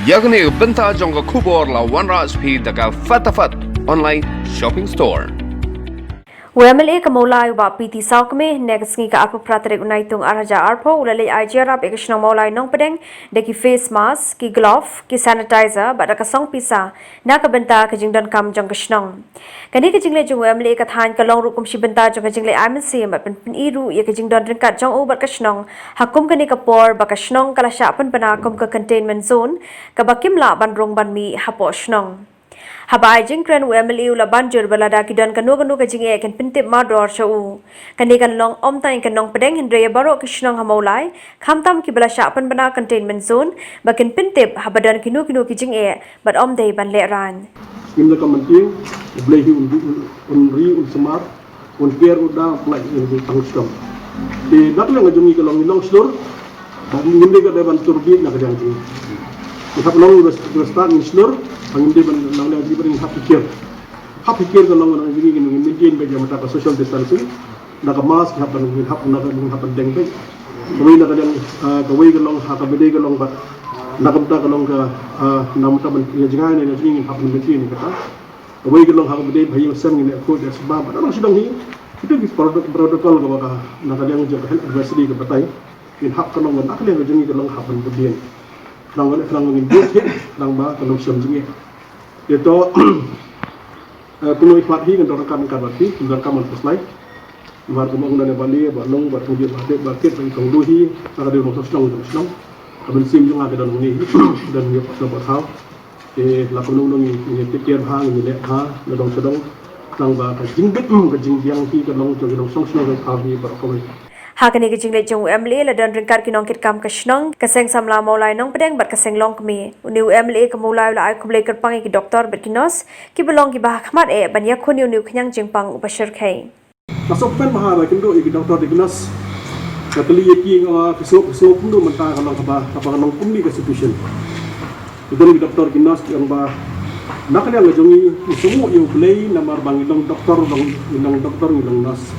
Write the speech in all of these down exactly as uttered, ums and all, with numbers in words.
Ïa kane ka bynta jong ka khubor la wanrah sha phi da ka Fatafat Online Shopping Store. U M L A ka Mawlai u Bah P T Sawkmie, hynne ka sngi ka arphew phra tarik u Naitung ar hajar arphew, u la leit ai jingïarap ïa ka shnong Mawlai Nongpdeng da ki face mask, ki glove, ki sanitizer bad da ka song pisa na ka bynta ka jingdonkam jong ka shnong. Kane ka jingleit jong u M L A ka thaiñ ka long ruh kum shi bynta jong ka jingleit ai mynsiem bad pynpyni ruh ïa ka jingdon ryngkat jong u bad ka shnong ha kum kane ka por ba ka shnong ka la shah pynbna kum ka containment zone kaba kim lah ban rung ban mih hapoh shnong. Haba ai jingkren, u M L A u la ban jur ba lada ki don kano kano ka jingeh kin pyntip mardor sha u. Kane kan long ym tang ïa ka Nongpdeng hynrei ïa baroh ki shnong ha Mawlai, khamtam kiba la shah pynbna containment zone, ba kin pyntip haba don kino kino ki jingeh bad ym dei ban lehraiñ. Ngim da ka mynta, U Blei hi un, un, un ri un sumar, un ker u da, Blei un ri tang sdom. Te na ka liang ka jong ngi ka long ngi long shlur, ba ngim dei ka dei ban tur bit na ka liang jong ngi. Ngi hap long ngi bas, ngi bas ta ngi shlur, ba ngim dei ban na ka liang jong ngi ba ngin hap pikir. Hap pikir ka long na ka jong ngi, ngi maintain ba ïa mata ka social distancing. Na ka mask ngi hap ban, ngi hap na ka, ngi hap ban deng beit. Kawei na ka liang, ah, kawei ka long ha ka bynta ka long ba na ka bynta ka long ka, ah, na ka bynta ban ïa jngai ne na jong ngi ngi hap ban maintain kata. Kawei ka long ha ka bynta ba ïa sem ngi ne ko de sba ba na long sdang hi. Itu ki proto-, protocol kaba ka na ka liang jong ka health advisory ka batai. Ngin hap ka long na ka liang jong ngi ka long hap ban bud dien. Khnang ba, khnang ba ngin bud hi, khnang ba ka long shem jingeh. Ïa to, eh, kumno i khmat hi ngan donkam ka ba hi, ngan donkam ban pynslai. Namar kumba ong da ne ba ne, ba long, ba tang ba ba kit, ba i tong du hi, na ka dei long shnong, long shnong. Ka mynsiem jong nga ka don ni, don ni pa pa thaw. Te la kumno long ngi, ngi take care bha, ngi leh bha, na dong sha dong. Khnang ba ka jingbit, ka jingbiang hi, ka long, jong, long shnong, shnong, ka hi, ba ka wei. Ha kane ka jingleit jong u M L A la don ryngkat ki nongkitkam ka shnong, ka seng samla Mawlai Nongpdeng bad ka seng longkmie. Une u M L A ka Mawlai u la ai khublei kyrpang ïa ki doktor bad ki nurse, kiba long kiba ha khmat eh ban ïakhun ïa une u khñiang jingpang uba shyrkhei. Nga sngewkmen bha ba kynduh ïa ki doktor da ki nurse. Nga kylli ïa ki nga ong, phi sngew, phi sngew kumno mynta ka long kaba, kaba ka long kumne ka situation. Ki don ki doktor ki nurse ki ong ba na ka liang ka jong ngi, ngi sngewbha ïa U Blei namar ba ngi long doktor, ba ngi long doktor, ngi long nurse.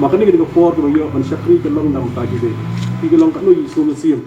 Ma kane ka dei ka por kaba ïoh ban shakri ka long na ka bynta kiwei. Ki ka long katno i sngewsih.